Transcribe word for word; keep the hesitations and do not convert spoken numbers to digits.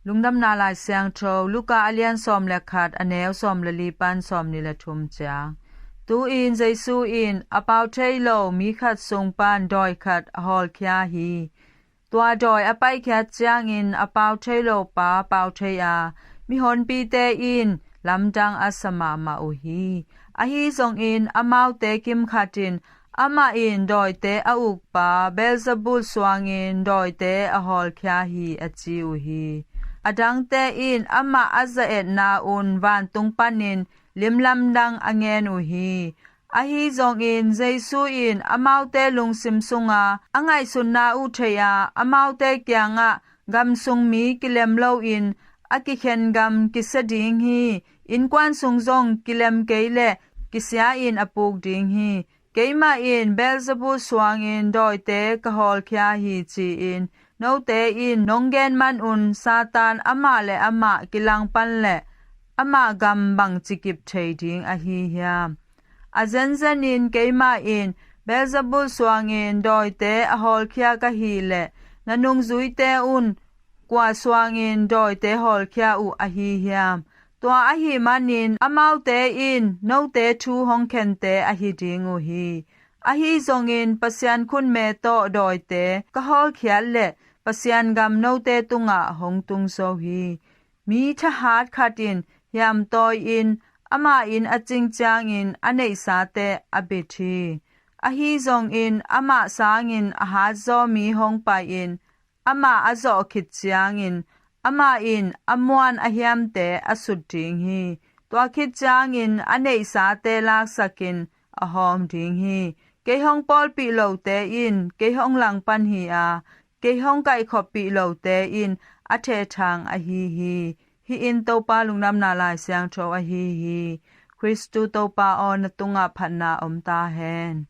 Lungdamna Lai Siangtho, Luka a lian sawm le khat, a neu sawm le li pan sawm ni le thum ciang. Tu-in Jesu in a pau thei lo mi khat sung pan dawi khat a hawlkhia hi. Tua dawi a paikhiat ciangin a pau thei lo pa pau thei a, mihonpite in lamdang a sa mahmah uh hi. Ahi zongin amaute kimkhat in, "Amah in dawite a ukpa Beelzebul suangin dawite a hawlkhia hi," a ci uh hi. A dangte in amah a za-etna un vantung panin limlamdang a ngen uh hi. Ahi zongin Jesu in amaute lungsim sunga a ngaihsutna uh thei a, amaute kiangah, "Gam sung mi kilem loin a kikhen gam kisia ding hi. Innkuan sung zong kilem kei leh kisia in a puk ding hi. Keimah in Beelzebul suangin dawite ka hawlkhia hi," ci-in note in nong gen manun Satan amah le amah kilangpan leh ama gam bangci kip thei ding ahi hiam? A zenzenin keimah in Beelzebul suangin dawite a hawlkhia ka hih leh na nungzuite un kua suangin dawite hawlkhia uh ahi hiam? Tua ahih manin amaute in note thu hong khente ahi ding uh hi. Ahi zongin Pasian khutme tawh dawite ka hawlkhiat leh Pasian gam note tungah hong tung zo hi. Mi thahat khat in hiamtawi-in amah inn a cing ciangin a neihsate a bit hi. Ahi zongin amah sangin a hatzaw mi hong pai-in amah a zawh khit ciangin amah in a muan a hiamte a sut ding hi. Tua khit ciangin a neihsate laksakin a hawm ding hi. Kei hong pawlpih lote in kei hong langpan hi a, kei hong kaihkhoppih lote in a thehthang ahi hi. Hih in Topa Lungdamna Lai Siangtho ahi hi. Khristu Topa aw, na tungah phatna om ta hen.